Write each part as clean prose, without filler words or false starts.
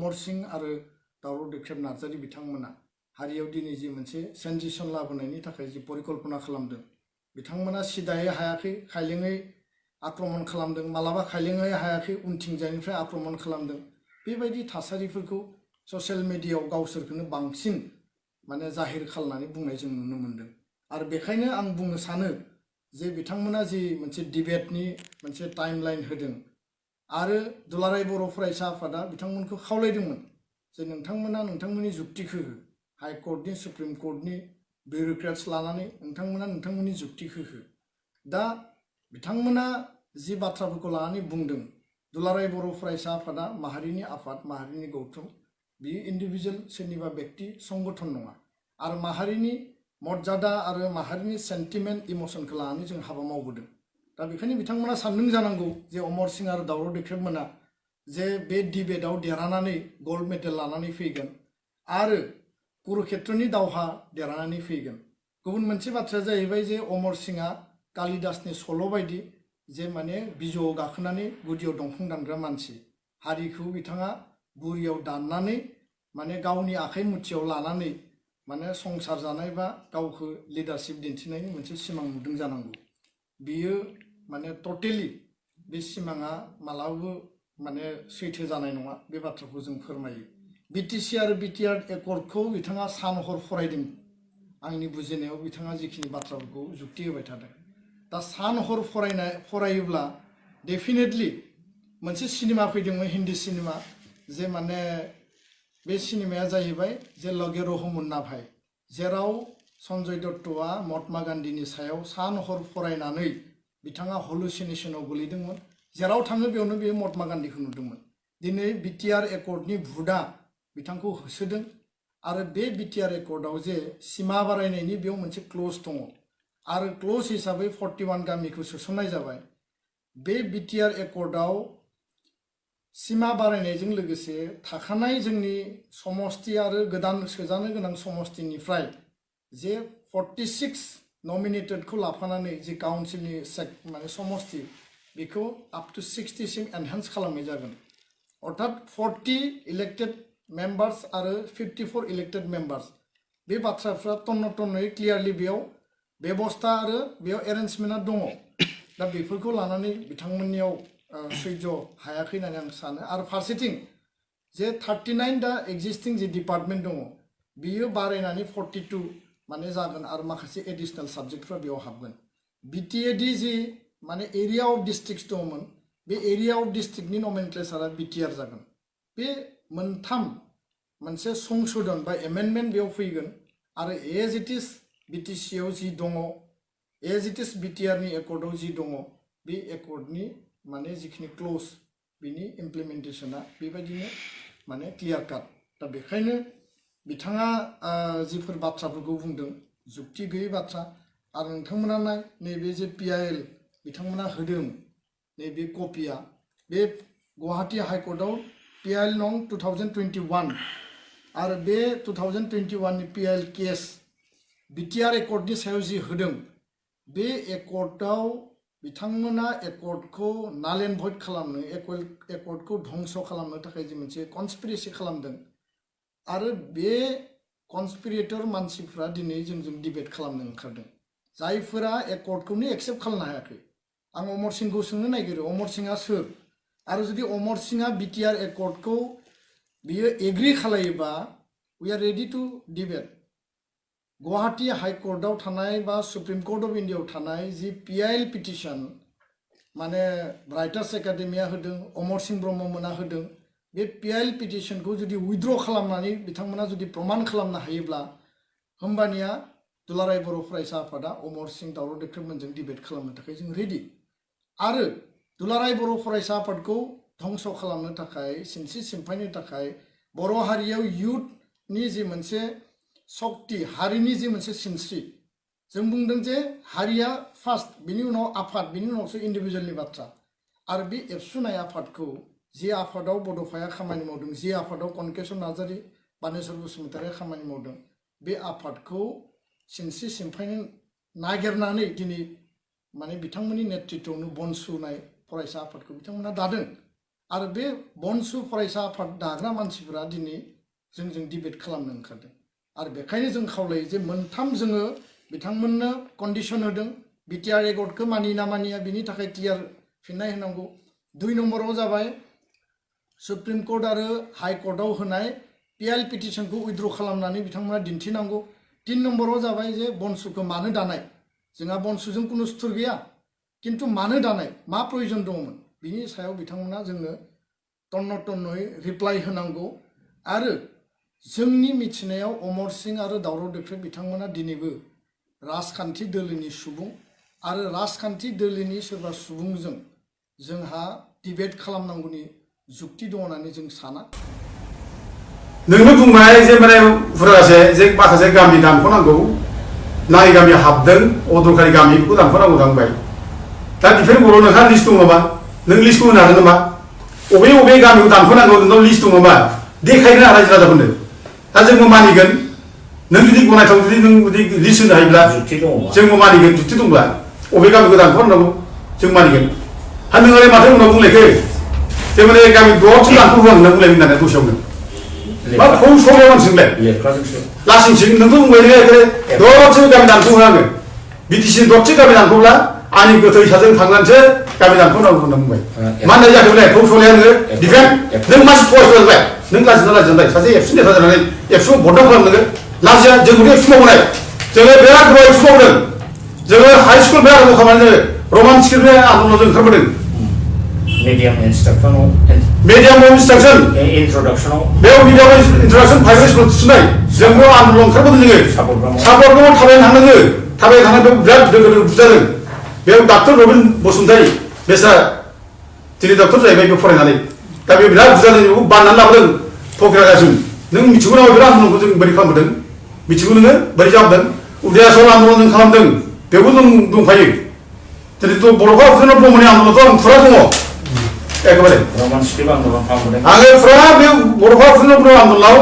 अमरसिं आरो दावराव देख्रेब नार्जारि बिथांमोना हारियाव दिनै जि मोनसे ट्रेनजिशन लाबोनायनि थाखाय जि परिकल्पना खालामदों बिथांमोना सिदायै हायाखै खायलेङै आक्रमण खालामदों मालाबा खायलेङै हायाखै उनथिंजायनिफ्राय आक्रमण खालामदों बेबायदि थासारिफोरखौ ससियेल मिडियायाव गावसोरखौनो बांसिन माने जाहिर खालामनानै बुंनाय जों नुनो मोन्दों आरो बेखायनो आं बुंनो सानो जे बिथांमोना जि मोनसे डिबेटनि मोनसे टाइमलाइन होदों आरो दुलाराय बर' फरायसा आफादा बिथांमोनखौ खावलायदोंमोन जे नोंथांमोना नोंथांमोननि जुक्तिखौ हाइ कर्टनि सुप्रिम कर्टनि बिउरोक्रेट्स लानानै नोंथांमोना नोंथांमोननि जुक्तिखौ हो दा बिथांमोना जि बाथ्राफोरखौ लानानै बुंदों दुलाराय बर' फरायसा आफादा माहारिनि आफाद माहारिनि गौथुम बियो इन्डिभिजुवेल सोरनिबा व्यक्ति संगठन नङा आरो माहारिनि मर्यादा आरो माहारिनि सेन्टिमेन्ट इमोसनखौ लानानै जों हाबा मावबोदों दा बेखायनो बिथांमोना सानदों जानांगौ जे अमरसिं आरो दावराव देख्रेबमोना जे बे डिबेटआव देरहानानै गल्ड मेडेल लानानै फैगोन आरो कुरुक्षेत्रनि दावहा देरहानानै फैगोन गुबुन मोनसे बाथ्राया जाहैबाय जे अमरसिंआ कालिदासनि सल' बायदि जे माने बिजौआव गाखोनानै गुदियाव दंफां दानग्रा मानसि हारिखौ बिथाङा बुरियाव दाननानै माने गावनि आखाइ मुथियाव लानानै माने संसार जानाय बा गावखौ लिडारशिप दिन्थिनायनि मोनसे सिमां नुदों जानांगौ बियो माने टटेलि बे सिमाङा मालाबाबो माने सैथो जानाय नङा बे बाथ्राखौ जों फोरमायो बिटिसि आरो बिटिआर एकर्डखौ बिथाङा सान हर फरायदों आंनि बुजिनायाव बिथाङा जिखिनि बाथ्राफोरखौ जुक्ति होबाय थादों दा सान हर फरायोब्ला डेफिनेटलि मोनसे सिनेमा फैदोंमोन हिन्दी सिनेमा जे माने बे सिनेमाया जाहैबाय जे लगे रहो मुन्ना भाई जेराव सन्जय दत्तआ महात्मा गान्धीनि सायाव सान हर फरायनानै बिथाङा हलुसिनेसनाव गोलैदोंमोन जेराव थाङो बेयावनो बे महात्मा गान्धीखौ नुदोंमोन दिनै बिटिआर एकर्डनि भुटआ बिथांखौ होसोदों आरो बे बिटिआर एकर्डआव जे सिमा बारायनायनि बेयाव मोनसे क्लज दङ आरो क्लज हिसाबै 41 गामिखौ सोसननाय जाबाय बे बिटिआर एकर्डआव सिमा बारायनायजों लोगोसे थाखानाय जोंनि समस्ति आरो गोदान सोजानो गोनां समस्तिनिफ्राय जे 46 नमिनेटेडखौ लाफानानै जे काउन्सिलनि माने समस्ति बेखौ आप टु 60 सिम एनहान्स खालामनाय जागोन अर्थात 40 इलेक्टेड मेम्बार्स आरो 54 इलेक्टेड मेम्बार्स बे बाथ्राफ्रा तन्न तन्नयै क्लियारलि बेयाव बेबस्था आरो बेयाव एरेन्जमेन्टआ दङ दा बेफोरखौ लानानै बिथांमोननियाव सैज्य हायाखै होननानै आं सानो आरो फारसेथिं जे 39 दा एक्जिस्टिं जे डिपार्टमेन्ट दङ बियो बारायनानै 42 माने जागोन आरो माखासे एडिशनेल साबजेक्टफ्रा बेयाव हाबगोन बिटिएडि जि माने एरिया अफ डिस्ट्रिक्ट्स दङमोन बे एरिया अफ डिस्ट्रिक्टनि नमेनक्लेचारा बिटिआर जागोन बे मोनथाम मोनसे संशोधन बा एमेन्डमेन्ट बेयाव फैगोन आरो एज इट इज बिटिसिआव जि दङ एज इट इज बिटिआरनि एकर्डआव जि दङ बे एकर्डनि माने जिखिनि क्लज बिनि इमप्लिमेन्टेशना बेबायदिनो माने क्लियार काट दा बेखायनो बिथाङा जिफोर बाथ्राफोरखौ बुंदों जुक्ति गैयै बाथ्रा आरो नोंथांमोना नाय नैबे जे पिआइएल बिथांमोना होदों नैबे कपिया बे गुवाहाटी हाइकर्टआव पिआइएल नं 2021 आरो बे 2021 नि पिआइएल केस बिटिआर एकर्डनि सायाव जि होदों बे एकर्डआव बिथांमोना एकर्डखौ नाल एन्ड भइड खालामनो एकर्डखौ धंस खालामनो थाखाय जि मोनसे कनस्पिरेसि खालामदों आरो बे कनस्पिरेटर मानसिफ्रा दिनै जोंजों डिबेट खालामनो ओंखारदों जायफोरा एकर्डखौनो एक्सेप्ट खालामनो हायाखै आं अमरसिंखौ सोंनो नागिरो अमरसिंआ सोर आरो जुदि अमरसिंआ बिटिआर एकर्डखौ बियो एग्रि खालायोबा we are ready to debate Guwahati हाइकर्टआव थानाय बा सुप्रिम कर्ट अफ इन्डियाआव थानाय जि पिआइएल पिटिशन माने राइटार्स एकाडेमिया होदों अमरसिं ब्रह्ममोना होदों बे पिआइएल पिटिशनखौ जुदि उइथड्र खालामनानै बिथांमोना जुदि प्रमान खालामनो हायोब्ला होमबानिया दुलाराय बर' फरायसा आफादा अमरसिं दावराव देख्रेबमोनजों डिबेट खालामनो थाखाय जों रेडि आरो दुलाराय बर' फरायसा आफादखौ धंस खालामनो थाखाय सिनस्रि सिमफायनो थाखाय बर' हारियाव युथनि जि मोनसे शक्ति हारिनि जि मोनसे सिनस्रि जों बुंदों जे हारिया फार्स्ट बिनि उनाव आफाद बिनि उनावसो इन्डिभिजुवेलनि बाथ्रा आरो बे एबसुनाय आफादखौ जे आफादाव बड'फाया खामानि मावदों जे आफादाव कनकेशन नार्जारि बानेश्वर बसुमतारिया खामानि मावदों बे आफादखौ सिनस्रि सिमफायनो नागिरनानै दिनै माने बिथांमोननि नेतृत्वआवनो बन सुनाय फरायसा आफादखौ बिथांमोना दादों आरो बे बनसु फरायसा आफाद दाग्रा मानसिफोरा दिनै जोंजों डिबेट खालामनो ओंखारदों आरो बेखायनो जों खावलायो जे मोनथाम जोङो बिथांमोननो कन्डिशन होदों बिटिआर एकर्डखौ मानिना मानिया बिनि थाखाय क्लियार फिननाय होनांगौ 2 नम्बराव जाबाय सुप्रिम कोर्ट आरो हाई कोर्टआव होनाय पिएल पिटिशनखौ उइथड्र खालामनानै बिथांमोना दिन्थिनांगौ 3 नम्बराव जाबाय जे बनसुखौ मानो दानाय जोंहा बनसुजों कुनु सुथुर गैया किन्तु मानो दानाय मा प्रयोजन दंमोन बिनि सायाव बिथांमोना जोंनो तन्न तन्नयै रिप्लाय होनांगौ आरो जोंनि मिथिनायाव अमर सिंह आरो दावराव देख्रेब बिथांमोना दिनैबो राजखान्थि दोलोनि सुबुं आरो राजखान्थि दोलोनि सोरबा सुबुंजों जोंहा डिबेट खालामनांगौनि जुक्ति दं होननानै जों साना नोंनो बुंबाय जे माने फुरासे जे माखासे गामि दानख'नांगौ नाङै गामि हाबदों अदरखारि गामि बेखौ दानख'नांगौ दांबाय दा बेफोर बर' नोंहा लिस्ट दङ नामा नों लिस्टखौ होनो हागोन नामा अबे अबे गामिखौ दानख'नांगौ नोंनाव लिस्ट दङ नामा देखायनो रायजो राजाफोरनो दा जोंबो मानिगोन नों जुदि गनायथाव जुदि नों जुदि लिस्ट होनो हायोब्ला जोंबो मानिगोन जुक्ति दंब्ला अबे गामिखौ दानख'नांगौ जों मानिगोन हा नोंलाय माथो उनाव बुंलायखो जे माने गामि दरसे दानख'होआं होनना बुंलाय होननानै दसेयावनो मा फौ सौलाय मानसिजोंलाय लासिंसिं नोंथ' बुंबाय दरसे गामि दानख'होआङो बिटिसि दरसे गामि दानख'ब्ला आंनि गोथै साजों थांनानैसो गामि दानख'नांगौ होनना बुंबाय मा होननाय जाखो बेलाय फौ सौलाया नोङो डिफेन्ड नों मानसि फरायसा जाबाय नों लाजिना लाजिनाय सासे एबसु नेता जानानै एबसुआव भट दान खालामनो लाजिया जोंखौथ' एबसु मावबोनाय जोङो बिराद गोबाव एबसु मावदों जोङो हाई स्कुल बिराद गोबाव खामानि रमान स्क्रिप्टनि आन्दलनाव जों ओंखारबोदों medium instruction introduction बेयाव medium introduction प्राइभेट स्कुल थिसननाय जोंबो आन्दलन ओंखारबोदों जोङो सापर्टखौ थाबायनो थांनाङो थाबायनो थांनानै बेयाव बिराद दोगो दोगो बुजादों बेयाव डाक्टर रबिन बसुमतारी बेसा दिनै डक्टर जाहैबाय बे फरायनानै दा बे बिराद बुजादों बेखौ बाननानै लाबोदों फकिरागासिम नों मिथिगौ नामा बे आन्दलनखौ जों बोरै खालामबोदों मिथिगौ नोङो बोरै जाबोदों उदयाचल आन्दलन जों खालामदों बेयावबो जों दंफायो दिनैथ' बर'फोरा उपेन्द्र ब्रह्मनि आन्दलनखौ आं फुरा दङ एकेबारे आङो फुरा बे बड'फा उपेन्द्र ब्रह्म आन्दलनाव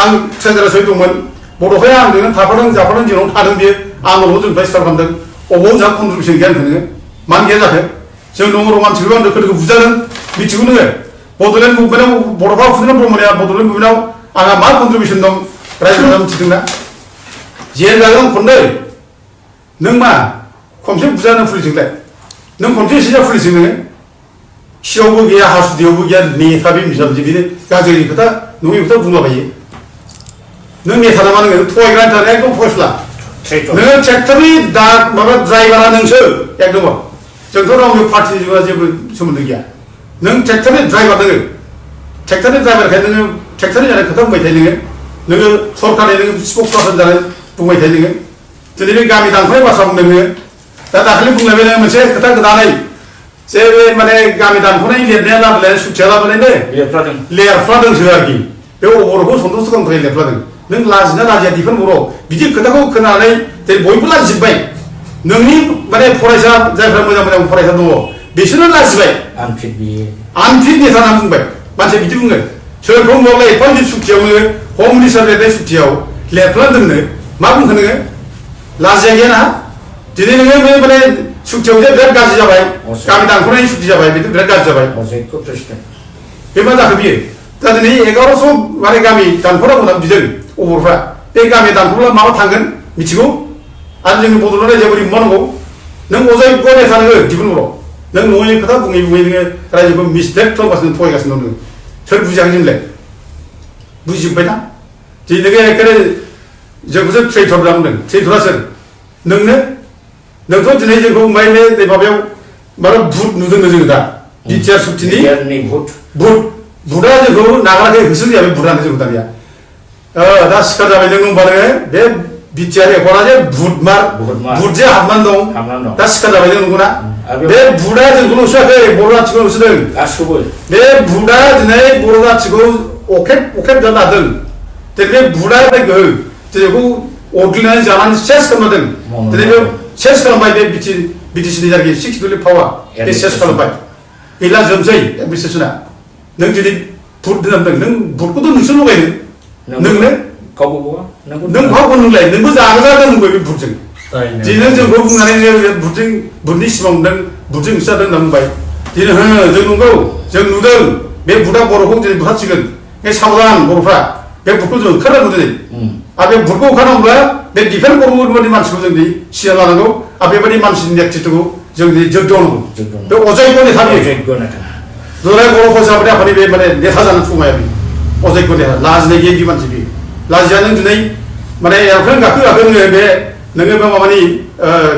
आं सेन्ट्रेल सहित दंमोन बड'फाया आंजों थाफादों जाफादों जेराव थादों बियो आन्दलनखौ जों स्टार्ट खालामदों अबाव जोंहा कन्ट्रिबिउसन गैया नोङो मानो गैया जाखो जों दङ रमान स्क्रिप्टआव आं दोखो दोखो बुजादों मिथिगौ नोङो बड'लेण्ड मुभमेन्टआव बड'फा उपेन्द्र ब्रह्मनिया बड'लेण्ड मुभमेन्टआव आंहा मा कन्ट्रिबिउसन दं रायजोफोरा मिथिदोंना जेल जागोन खननै नों मा खनसे बुजानो पुलिसजोंलाय नों खनसे एसे पुलिसजों नोङो खियावबो गैया हासुदैयावबो गैया नेता बे बिजाबजों बिदिनो गाज्रि खोथा नङै खोथा बुंलाबायो नों नेता नामा नोङो थगायग्रानि थाखाय एकदम फयस्ला नोङो ट्रेक्टरनि दा माबा ड्राइभारा नोंसो एकदम जोंथ' रावनिबो पार्टिजों जेबो सोमोन्दो गैया नों ट्रेक्टरनि ड्राइभार नोङो ट्रेक्टरनि ड्राइभारखाय नोङो ट्रेक्टरनि जानाय खोथा बुंबाय थायो नोङो सरकारनि नोङो स्पक्स पार्सन जानाय बुंबाय थायो नोङो दिनै बे गामि दानख'नाय बाथ्रा बुंदों नोङो दा दाखालि बुंलायबाय नोङो मोनसे खोथा गोदानै जे बे माने गामि दानख'नाय लिरनाया लाबोलाय सुथिया लाबोलायनो लेरफ्लादोंसो आरोखि बे बर'खौ सन्थुष्ट खालामनो थाखाय लेरफ्लादों नों लाजिना लाजिया दिफोर बर' बिदि खोथाखौ खोनानानै जेरै बयबो लाजिजोब्बाय नोंनि माने फरायसा जायफ्रा मोजां मोजां फरायसा दङ बिसोरनो लाजिबाय आनफिट नेता होनना बुंबाय मानसिया बिदि बुङो सोरखौ नुवाब्ला एफा गिदिर सुक्तियाव नोङो हम मिनिस्टार लिरनाय सुक्तियाव लेरफ्ला दोननो मा बुंखो नोङो लाजिया गैया ना दिनै नोङो बे माने सुक्तियाव जे बिराद गाज्रि जाबाय गामि दानख'नायनि सुक्ति जाबाय बेथ' बिराद गाज्रि जाबाय बे मा जाखो बियो दा दिनै 1100 माने गामि दानख'नांगौ होनना बिदों अबरफ्रा बे गामि दानख'ब्ला माबा थांगोन मिथिगौ आरो जोंनि बड'लेण्ड रायजोआ बोरै मावनांगौ नों अजयखौ नेता नोङो दिहुन बर' नों नङै खोथा बुङै नोङो रायजोखौ मिसलेट खालामगासिनो थगायगासिनो दं नोङो सोर बुजियाखै जोंलाय बुजिजोब्बायना दिनै नोङो एखेबारे जोंखौसो ट्रेइटर होनना बुंदों ट्रेइटरा सोर नोंथ' दिनै जोंखौ बुंबाय बे माबायाव माबा भुट नुदोंनो जोङो दा बिटिआर सुक्तिनि भुटआ जोंखौ नागाराखै होसोन जाबाय भुटानो जोंखौ दानिया दा सिखार जाबाय नों होनबा नोङो बे बिटिआर एकर्डआ जे भुट जे हाबनानै दं दा सिखार जाबाय नों नंगौना बे भुटआ जोंखौल' होसोआखै बर' जाथिखौ होसोदों बे भुटआ दिनै बर' जाथिखौ अखेब जानो हादों दिनै बे भुटआ बे गोहो दिनैखौ अरग्लिनानै जानानै सेस खालामदों दिनै बे सेस खालामबाय बे बिटिसिनि जायगायाव 6 बिलियन पावार बे सेस खालामबाय गैला जोबसै एडमिनिस्ट्रेसना नों दिनै भुट दोनदों नों भुटखौथ' नोंसोर लगायदों नोंनो नों भावखौ नोंलाय नोंबो जागोन नोंबो बे भुटजों दिनै जोंखौ बुंनानै भुटनि सिमां नुदों भुटजों होसोदों होनना बुंबाय दिनै जों नंगौ जों नुदों बे भुटा बर'खौ दिनै बुथारसिगोन बे साबधान बर'फ्रा बे भुटखौ जों ओंखारनांगौ दिनै आरो बे भुटखौ ओंखारनांगौब्ला बे डिफेन्स बर'फोरबायदि मानसिखौ जों दिनै सिगां लानांगौ आरो बेबायदि मानसिनि नेतृत्वखौ जों दिनै जग्य होनांगौ बे अजय्य नेता बियो दुलाराय बर' फरायसाफोरनि आफादनि बे माने नेता जानो थुमाया बे अजय्य नेता लाजिनाय गैयै मानसि बियो लाजिया नों दिनै माने एर'प्लेन गाखो नोङो बे माबानि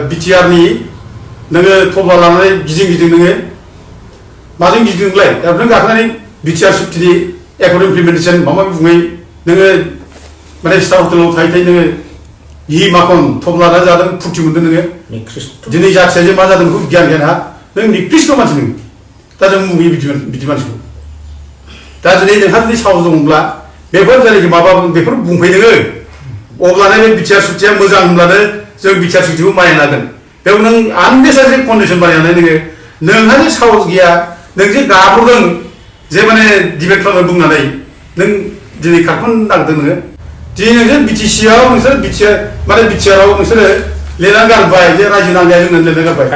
बिटिआरनि नोङो थब्ला लानानै गिदिं नोङो माजों गिदिंलाय एर'प्लेन गाखोनानै बिटिआर सुक्तिनि एकर्ड इमप्लिमेन्टेसन माबा बुङै नोङो माने स्टार हटेलाव थायै नोङो हि माखन थब्ला लानानै जादों फुर्ति मोनदों नोङो दिनै जाथिया जे मा जादों बेखौ गियान हा नों निकृष्ट मानसि नोङो दा जों मुगैयो बिदि मानसिखौ दा दिनै नोंहा जुदि साहस दंब्ला बेफोर जायनाखि माबा बेफोर बुंफै नोङो अब्लानो बे बिटिआर सुक्तिया मोजां होनब्लानो जों बिटिआर सुक्तिखौ मानिनो हागोन बेयाव नों आननेसारि कन्डिसन बानायनानै नोंहा जे साहस गैया नों जे गाब्र'दों जे माने डिबेट खालामनो बुंनानै नों दिनै खारख'नो नागिरदों नोङो दिनै नोंसोर बिटिसिआव नोंसोर बिटिआराव नोंसोरो लिरनानै गारबाय जे रायजो नांनाया जोंनो लिरनानै गारबाय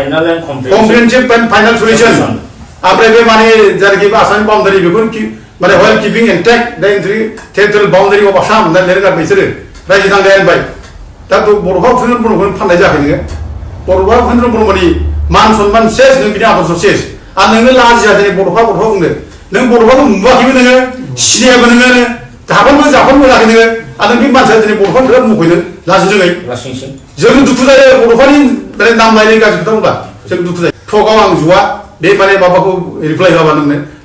कमप्रिहेनसिभ एन्ड फाइनाल सलिउसन ओमफ्राय बे माने जायनाखि आसामनि बाउन्डारि बेफोर माने व्हाइल किपिं इन्टेक्ट दा टेरिटरियेल बाउन्डारि अफ आसाम होननानै लिरनानै गारबाय बिसोरो रायजो नांनाया होनबाय दा बर'फा उपेन्द्र ब्रह्मखौनो फाननाय जायाखै नोङो बर'फा उपेन्द्र ब्रह्मनि मान सन्मान सेस नों बिनि आदर्श सेस आरो नोंनो लाजिया दिनै बर'फा बुंनो नों बर'फाखौ नुवाखैबो नोङो सिनायाबो नोङो जाफानबो मोनाखै नोङो आरो नों बे मानसिया दिनै बर'फानि बिराद मुंख'नो लाजि रोङै जों दुखु जायो बर'फानि माने नाम लायनाय गाज्रि खोथा बुंबा जों दुखु जायो थगाव आं जुवा बे माने माबाखौ रिप्लाइ होआबा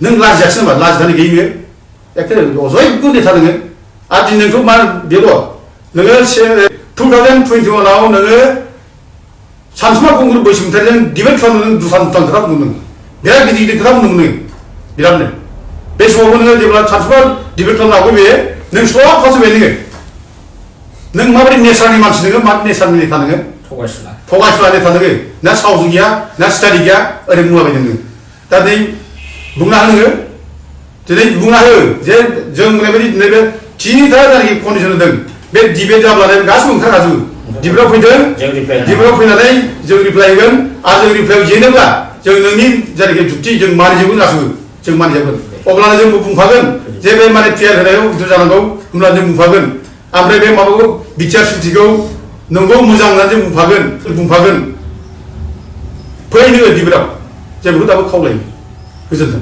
नों लाजियासै नामा लाजिनानै गैयै नोङो एखे अजय्य नेता नोङो आरो दिनै नोंथ' मा बेल' नोङो 2021आव नोङो सानसुमा खुंगुर बैसोमुतियारिजों डिबेट खालामनो नों दुथान खोथा बुंदों बिराद गिदिर खोथा बुंदों नोङो बिरादनो बे समावबो नोङो जेब्ला सानसुमा डिबेट खालामनो हागौ बे नों सब फासबाय नों माबायदि नेचारनि मानसि नोङो मा नेचारनि नेता नोङो थगायसुला नेता नोङो ना साहस गैया ना स्टाडि गैया ओरैनो बुंलाबायदों नोङो दा दिनै बुंना हो नोङो दिनै बुंना हो जे जों ओरैबायदि दिनै बे थिनिथा जायनाखि कन्डिसन होदों बे डिबेट जाब्लानो गासिबो ओंखारखाजोबो डिबेटआव फैदों डिबेटआव फैनानै जों रिप्लाइ होगोन आरो जों रिप्लाइआव जेनोब्ला जों नोंनि जायनाखि जुक्ति जों मानिजोबगोन गासिबो जों मानिजोबगोन अब्लानो जोंबो बुंफागोन जे बे माने पियार होनायाव गिदिर जानांगौ होनब्ला जों बुंफागोन ओमफ्राय बे माबाखौ बिटिआर सुक्तिखौ नंगौ मोजां होननानै जों बुंफागोन फै नोङो डिबेटआव जों बेखौ दाबो खावलायो गोजोन्थों।